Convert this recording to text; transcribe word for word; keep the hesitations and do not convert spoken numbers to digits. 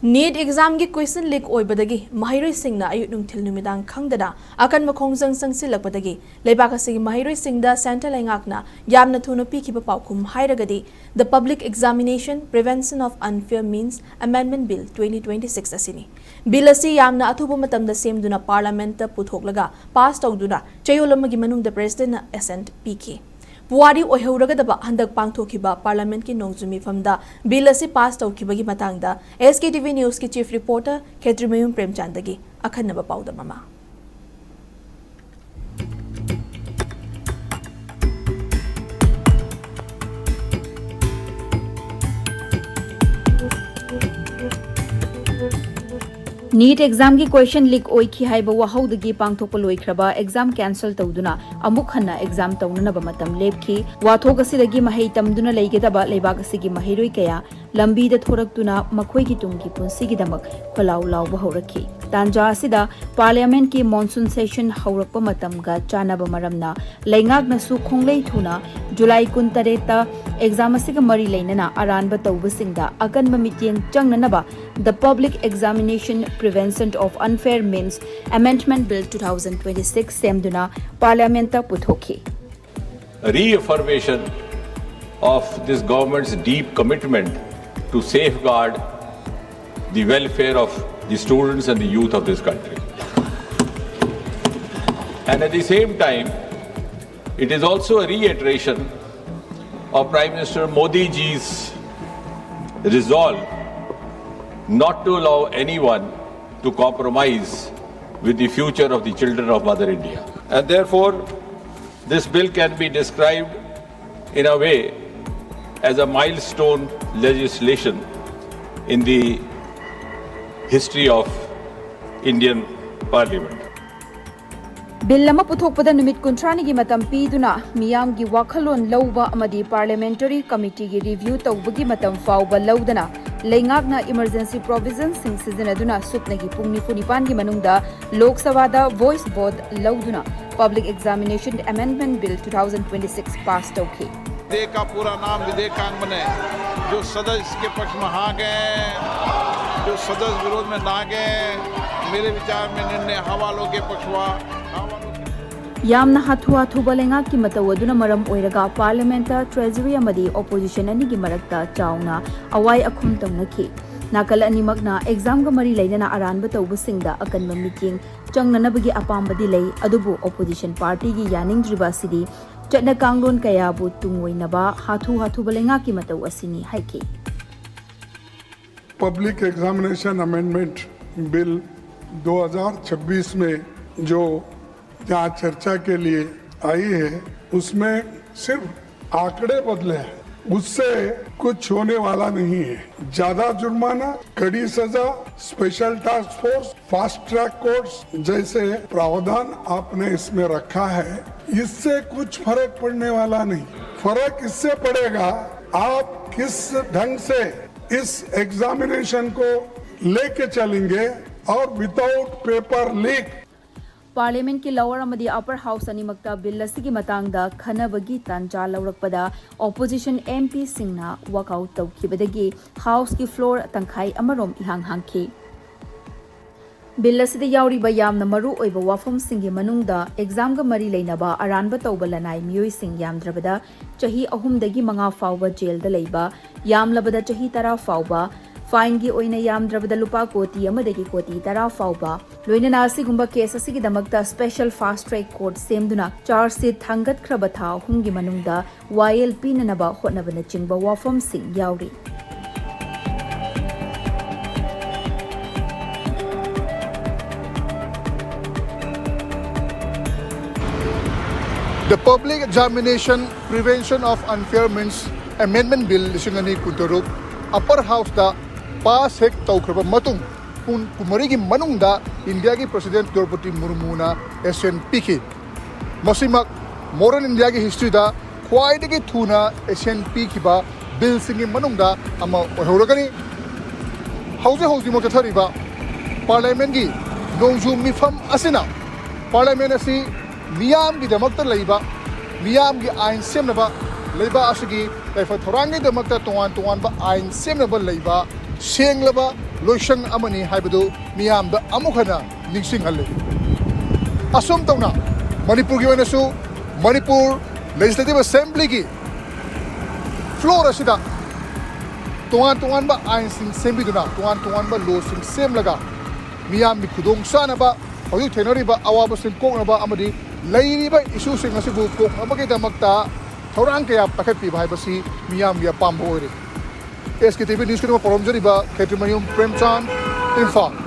Neat ꯑꯦꯛꯖꯥꯝꯒꯤ ꯀꯣꯏꯁꯟ ꯂꯤꯛ ꯑꯣꯏꯕꯗꯒꯤ ꯃꯍꯩꯔꯣꯏꯁꯤꯡꯅ ꯑꯌꯨꯛ ꯅꯨꯡꯊꯤꯜ ꯅꯨꯃꯤꯗꯥꯡ ꯈꯪꯗꯅ ꯑꯀꯟꯕ ꯈꯣꯡꯖꯪ ꯆꯪꯁꯤꯜꯂꯛꯄꯗꯒꯤ ꯂꯩꯕꯥꯛ ꯑꯁꯤꯒꯤ ꯃꯍꯩꯔꯣꯏꯁꯤꯡꯗ ꯁꯦꯟꯇꯔ ꯂꯩꯉꯥꯛꯅ ꯌꯥꯝꯅ ꯊꯨꯅ ꯄꯤꯈꯤꯕ ꯄꯥꯎꯈꯨꯝ ꯍꯥꯏꯔꯒꯗꯤ The Public Examination Prevention of Unfair Means Amendment Bill twenty twenty-six ꯑꯁꯤꯅꯤ꯫ ꯕꯤꯜ ꯑꯁꯤ ꯌꯥꯝꯅ ꯑꯊꯨꯕ ꯃꯇꯝꯗ ꯁꯦꯝꯗꯨꯅ ꯄꯥꯔꯂꯤꯌꯥꯃꯦꯟꯠꯇ ꯄꯨꯊꯣꯛꯂꯒ ꯄꯥꯁ ꯇꯧꯗꯨꯅ ꯆꯌꯣꯜ ꯑꯃꯒꯤ ꯃꯅꯨꯡꯗ ꯄ꯭ꯔꯦꯁꯤꯗꯦꯟꯠꯅ ꯑꯦꯁꯦꯟꯠ ꯄꯤꯈꯤ꯫ ꯄꯨꯋꯥꯔꯤ ꯑꯣꯏꯍꯧꯔꯒꯗꯕ ꯍꯟꯗꯛ ꯄꯥꯡꯊꯣꯛꯈꯤꯕ ꯄꯥꯔꯂꯤꯌꯥꯃꯦꯟꯠꯀꯤ ꯅꯣꯡꯖꯨ ꯃꯤꯐꯝꯗ ꯕꯤꯜ ꯑꯁꯤ ꯄꯥꯁ ꯇꯧꯈꯤꯕꯒꯤ ꯃꯇꯥꯡꯗ ꯑꯦꯁ ꯀꯦ ꯇꯤ ꯚꯤ ꯅ꯭ꯌꯨꯁꯀꯤ ꯆꯤꯐ ꯔꯤꯄꯣꯔꯇꯔ ꯈꯦꯇ꯭ꯔꯤꯃꯌꯨꯝ ꯄ꯭ꯔꯦꯝꯆꯥꯟꯗꯒꯤ ꯑꯈꯟꯅꯕ ꯄꯥꯎꯗꯝ ꯑꯃ꯫ ꯅꯤꯠ ꯑꯦꯛꯖꯥꯝꯒꯤ ꯀꯣꯏꯁꯟ ꯂꯤꯛ ꯑꯣꯏꯈꯤ ꯍꯥꯏꯕ ꯋꯥꯍꯧꯗꯒꯤ ꯄꯥꯡꯊꯣꯛꯄ ꯂꯣꯏꯈ꯭ꯔꯕ ꯑꯦꯛꯖꯥꯝ ꯀꯦꯟꯁꯦꯜ ꯇꯧꯗꯨꯅ ꯑꯃꯨꯛ ꯍꯟꯅ ꯑꯦꯛꯖꯥꯝ ꯇꯧꯅꯅꯕ ꯃꯇꯝ ꯂꯦꯞꯈꯤ꯫ ꯋꯥꯊꯣꯛ ꯑꯁꯤꯗꯒꯤ ꯃꯍꯩ ꯇꯝꯗꯨꯅ ꯂꯩꯒꯗꯕ ꯂꯩꯕꯥꯛ ꯑꯁꯤꯒꯤ ꯃꯍꯩꯔꯣꯏ ꯀꯌꯥ ꯂꯝꯕꯤꯗ ꯊꯣꯔꯛꯇꯨꯅ ꯃꯈꯣꯏꯒꯤ ꯇꯨꯡꯒꯤ ꯄꯨꯟꯁꯤꯒꯤꯗꯃꯛ ꯈꯣꯜꯂꯥꯎ ꯂꯥꯎꯕ ꯍꯧꯔꯛꯈꯤ꯫ ꯇꯥꯟꯖꯥ ꯑꯁꯤꯗ ꯄꯥꯔꯂꯤꯌꯥꯃꯦꯟꯠꯀꯤ ꯃꯣꯟꯁꯨꯟ ꯁꯦꯁꯟ ꯍꯧꯔꯛꯄ ꯃꯇꯝꯒ ꯆꯥꯟꯅꯕ ꯃꯔꯝꯅ ꯂꯩꯉꯥꯛꯅꯁꯨ ꯈꯣꯡꯂꯩ ꯊꯨꯅ ꯖꯨꯂꯥꯏ ꯀꯨꯟꯇꯔꯦꯠꯇ ꯑꯦꯛꯖꯥꯝ ꯑꯁꯤꯒ ꯃꯔꯤ ꯂꯩꯅꯅ ꯑꯔꯥꯟꯕ ꯇꯧꯕꯁꯤꯡꯗ ꯑꯀꯟꯕ ꯃꯤꯠꯌꯦꯡ ꯆꯪꯅꯅꯕ The Public Examination Prevention of Unfair Means Amendment Bill two thousand twenty-six ꯁꯦꯝꯗꯨꯅ ꯄꯥꯔꯂꯤꯌꯥꯃꯦꯟꯠꯇ ꯄꯨꯊꯣꯛꯈꯤ꯫ A reaffirmation of this government's deep commitment to safeguard the welfare of the students and the youth of this country. And at the same time, it is also a reiteration of Prime Minister Modi ji's resolve not to allow anyone to compromise with the future of the children of Mother India. And therefore, this bill can be described in a way as a milestone legislation in the history of Indian Parliament. Bill ꯑꯃ ꯄꯨꯊꯣꯛꯄꯗ ꯅꯨꯃꯤꯠ ꯀꯨꯟꯊ꯭ꯔꯥꯅꯤꯒꯤ ꯃꯇꯝ ꯄꯤꯗꯨꯅ ꯃꯤꯌꯥꯝꯒꯤ ꯋꯥꯈꯜꯂꯣꯟ ꯂꯧꯕ ꯑꯃꯗꯤ parliamentary ꯀꯃꯤꯇꯤꯒꯤ review ꯇꯧꯕꯒꯤ ꯃꯇꯝ ꯐꯥꯎꯕ ꯂꯧꯗꯅ ꯂꯩꯉꯥꯛꯅ ꯏꯃꯔꯖꯦꯟꯁꯤ ꯄ꯭ꯔꯣꯚꯤꯖꯟꯁꯤꯡ ꯁꯤꯖꯤꯟꯅꯗꯨꯅ ꯁꯨꯞꯅꯒꯤ ꯄꯨꯡ ꯅꯤꯐꯨ ꯅꯤꯄꯥꯟꯒꯤ ꯃꯅꯨꯡꯗ ꯂꯣꯛ ꯁꯚꯥꯗ ꯚꯣꯏꯁ ꯚꯣꯠ ꯂꯧꯗꯨꯅ Public Examination Amendment Bill two thousand twenty-six pass ꯇꯧꯈꯤ꯫ विधेयक का पूरा नाम विधेयकांग बने। जो सदस्य इसके पक्ष में हाँ कहें, जो सदस्य विरोध में ना गए। मेरे विचार में निर्णय हवालों के पक्षवा हवालों के ꯌꯥꯝꯅ ꯍꯥꯊꯨ ꯍꯥꯊꯨꯕ ꯂꯩꯉꯥꯛꯀꯤ ꯃꯇꯧ ꯑꯗꯨꯅ ꯃꯔꯝ ꯑꯣꯏꯔꯒ ꯄꯥꯔꯂꯤꯌꯥꯃꯦꯟꯠꯇ ꯇ꯭ꯔꯦꯖꯔꯤ ꯑꯃꯗꯤ ꯑꯣꯄꯣꯖꯤꯁꯟ ꯑꯅꯤꯒꯤ ꯃꯔꯛꯇ ꯆꯥꯎꯅ ꯑꯋꯥꯏ ꯑꯈꯨꯝ ꯇꯧꯅꯈꯤ꯫ ꯅꯥꯀꯜ ꯑꯅꯤꯃꯛꯅ ꯑꯦꯛꯖꯥꯝꯒ ꯃꯔꯤ ꯂꯩꯅꯅ ꯑꯔꯥꯟꯕ ꯇꯧꯕꯁꯤꯡꯗ ꯑꯀꯟꯕ ꯃꯤꯠꯌꯦꯡ ꯆꯪꯅꯅꯕꯒꯤ ꯑꯄꯥꯝꯕꯗꯤ ꯂꯩ, ꯑꯗꯨꯕꯨ ꯑꯣꯄꯣꯖꯤꯁꯟ ꯄꯥꯔꯇꯤꯒꯤ ꯌꯥꯅꯤꯡꯗ꯭ꯔꯤꯕ ꯑꯁꯤꯗꯤ ꯆꯠꯅ ꯀꯥꯡꯂꯣꯟ ꯀꯌꯥꯕꯨ ꯇꯨꯡꯑꯣꯏꯅꯕ ꯍꯥꯊꯨ ꯍꯥꯊꯨꯕ ꯂꯩꯉꯥꯛꯀꯤ ꯃꯇꯧ ꯑꯁꯤꯅꯤ ꯍꯥꯏꯈꯤ꯫ Public Examination Amendment Bill दो हज़ार छब्बीस में जो यहाँ चर्चा के लिए आई है, उसमें सिर्फ आंकड़े बदले हैं, उससे कुछ होने वाला नहीं है। ज्यादा जुर्माना, कड़ी सजा, special task force, fast track courts जैसे प्रावधान आपने इसमें रखा है, इससे कुछ फर्क पड़ने वाला नहीं। फर्क इससे पड़ेगा, आप किस ढंग से इस एग्जामिनेशन को लेके चलेंगे और विदाउट पेपर लीक ꯄꯥꯔꯂꯤꯌꯥꯃꯦꯟꯠꯀꯤ ꯂꯋꯔ ꯑꯃꯗꯤ ꯑꯄꯔ ꯍꯥꯎꯁ ꯑꯅꯤꯃꯛꯇ ꯕꯤꯜ ꯑꯁꯤꯒꯤ ꯃꯇꯥꯡꯗ ꯈꯟꯅꯕꯒꯤ ꯇꯥꯟꯖꯥ ꯂꯧꯔꯛꯄꯗ ꯑꯣꯄꯣꯖꯤꯁꯟ ꯑꯦꯝ ꯄꯤꯁꯤꯡꯅ ꯋꯥꯛꯑꯥꯎꯠ ꯇꯧꯈꯤꯕꯗꯒꯤ ꯍꯥꯎꯁꯀꯤ ꯐ꯭ꯂꯣꯔ ꯇꯪꯈꯥꯏ ꯑꯃꯔꯣꯝ ꯏꯍꯥꯡ ꯍꯥꯡꯈꯤ꯫ ꯕꯤꯜ ꯑꯁꯤꯗ ꯌꯥꯎꯔꯤꯕ ꯌꯥꯝꯅ ꯃꯔꯨ ꯑꯣꯏꯕ ꯋꯥꯐꯝꯁꯤꯡꯒꯤ ꯃꯅꯨꯡꯗ ꯑꯦꯛꯖꯥꯝꯒ ꯃꯔꯤ ꯂꯩꯅꯕ ꯑꯔꯥꯟꯕ ꯇꯧꯕ ꯂꯅꯥꯏ ꯃꯤꯑꯣꯏꯁꯤꯡ ꯌꯥꯝꯗ꯭ꯔꯕꯗ ꯆꯍꯤ ꯑꯍꯨꯝꯗꯒꯤ ꯃꯉꯥ ꯐꯥꯎꯕ ꯖꯦꯜꯗ ꯂꯩꯕ, ꯌꯥꯝꯂꯕꯗ ꯆꯍꯤ ꯇꯔꯥ ꯐꯥꯎꯕ, ꯐꯥꯏꯟꯒꯤ ꯑꯣꯏꯅ ꯌꯥꯝꯗ꯭ꯔꯕꯗ ꯂꯨꯄꯥ ꯀꯣꯇꯤ ꯑꯃꯗꯒꯤ ꯀꯣꯇꯤ ꯇꯔꯥ ꯐꯥꯎꯕ, ꯂꯣꯏꯅꯅ ꯑꯁꯤꯒꯨꯝꯕ ꯀꯦꯁ ꯑꯁꯤꯒꯤꯗꯃꯛꯇ ꯁ꯭ꯄꯦꯁꯦꯜ ꯐꯥꯁꯠ ꯇ꯭ꯔꯦꯛ ꯀꯣꯔꯠ ꯁꯦꯝꯗꯨꯅ ꯆꯥꯔꯖ ꯁꯤꯠ ꯊꯥꯡꯒꯠꯈ꯭ꯔꯕ ꯊꯥ ꯑꯍꯨꯝꯒꯤ ꯃꯅꯨꯡꯗ ꯋꯥꯌꯦꯜ ꯄꯤꯅꯅꯕ ꯍꯣꯠꯅꯕꯅꯆꯤꯡꯕ ꯋꯥꯐꯝꯁꯤꯡ ꯌꯥꯎꯔꯤ꯫ The Public Examination Prevention of Unfair Means Amendment Bill ꯂꯤꯁꯤꯡ ꯑꯅꯤ ꯀꯨꯟꯇꯔꯨꯛ ꯑꯄꯔ ꯍꯥꯎꯁꯇ ꯄꯥꯁ ꯍꯦꯛ ꯇꯧꯈ꯭ꯔꯕ ꯃꯇꯨꯡ, ꯄꯨꯡ ꯀꯨꯟꯃꯔꯤꯒꯤ ꯃꯅꯨꯡꯗ ꯏꯟꯗꯤꯌꯥꯒꯤ ꯄ꯭ꯔꯁꯤꯗꯦꯟꯠ ꯗ꯭ꯔꯧꯄꯗꯤ ꯃꯨꯔꯃꯨꯅ ꯑꯦꯁꯦꯟ ꯄꯤꯈꯤ꯫ ꯃꯁꯤꯃꯛ ꯃꯣꯗꯔꯟ ꯏꯟꯗꯤꯌꯥꯒꯤ ꯍꯤꯁꯇ꯭ꯔꯤꯗ ꯈ꯭ꯋꯥꯏꯗꯒꯤ ꯊꯨꯅ ꯑꯦꯁꯦꯟ ꯄꯤꯈꯤꯕ ꯕꯤꯜꯁꯤꯡꯒꯤ ꯃꯅꯨꯡꯗ ꯑꯃ ꯑꯣꯏꯍꯧꯔꯒꯅꯤ꯫ ꯍꯧꯖꯤꯛ ꯍꯧꯖꯤꯛꯃꯛ ꯆꯠꯊꯔꯤꯕ ꯄꯥꯔꯂꯤꯌꯥꯃꯦꯟꯠꯀꯤ ꯅꯣꯡꯖꯨ ꯃꯤꯐꯝ ꯑꯁꯤꯅ ꯄꯥꯔꯂꯤꯌꯥꯃꯦꯟꯠ ꯑꯁꯤ ꯃꯤꯌꯥꯝꯒꯤꯗꯃꯛꯇ ꯂꯩꯕ, ꯃꯤꯌꯥꯝꯒꯤ ꯑꯥꯏꯟ ꯁꯦꯝꯅꯕ, ꯂꯩꯕꯥꯛ ꯑꯁꯤꯒꯤ ꯌꯥꯏꯐ ꯊꯧꯔꯥꯡꯒꯤꯗꯃꯛꯇ ꯇꯣꯉꯥꯟ ꯇꯣꯉꯥꯟꯕ ꯑꯥꯏꯟ ꯁꯦꯝꯅꯕ ꯂꯩꯕ ꯁꯦꯡꯂꯕ ꯂꯣꯏꯁꯪ ꯑꯃꯅꯤ ꯍꯥꯏꯕꯗꯨ ꯃꯤꯌꯥꯝꯗ ꯑꯃꯨꯛ ꯍꯟꯅ ꯅꯤꯡꯁꯤꯡꯍꯜꯂꯤ꯫ ꯑꯁꯨꯝ ꯇꯧꯅ ꯃꯅꯤꯄꯨꯔꯒꯤ ꯑꯣꯏꯅꯁꯨ ꯃꯅꯤꯄꯨꯔ Legislative Assemblyꯒꯤ floor ꯑꯁꯤꯗ ꯇꯣꯉꯥꯟ ꯇꯣꯉꯥꯟꯕ ꯑꯥꯏꯟꯁꯤꯡ ꯁꯦꯝꯕꯤꯗꯨꯅ, ꯇꯣꯉꯥꯟ ꯇꯣꯉꯥꯟꯕ lawꯁꯤꯡ ꯁꯦꯝꯂꯒ ꯃꯤꯌꯥꯝꯒꯤ ꯈꯨꯗꯣꯡ ꯆꯥꯅꯕ, ꯍꯧꯖꯤꯛ ꯊꯦꯡꯅꯔꯤꯕ ꯑꯋꯥꯕꯁꯤꯡ ꯀꯣꯛꯅꯕ ꯑꯃꯗꯤ ꯂꯩꯔꯤꯕ issueꯁꯤꯡ ꯑꯁꯤꯕꯨ ꯀꯣꯛꯅꯕꯒꯤꯗꯃꯛꯇ ꯊꯧꯔꯥꯡ ꯀꯌꯥ ꯄꯥꯏꯈꯠꯄꯤꯕ ꯍꯥꯏꯕꯁꯤ ꯃꯤꯌꯥꯝꯒꯤ ꯑꯄꯥꯝꯕ ꯑꯣꯏꯔꯦ꯫ SKTV Newsꯀꯤꯗꯃꯛ ꯄꯥꯎꯗꯝꯖꯔꯤꯕ ꯈꯦꯇ꯭ꯔꯤ ꯃꯌꯨꯝ ꯄ꯭ꯔꯦꯝꯆꯥꯟ, ꯏꯝꯐꯥꯜ꯫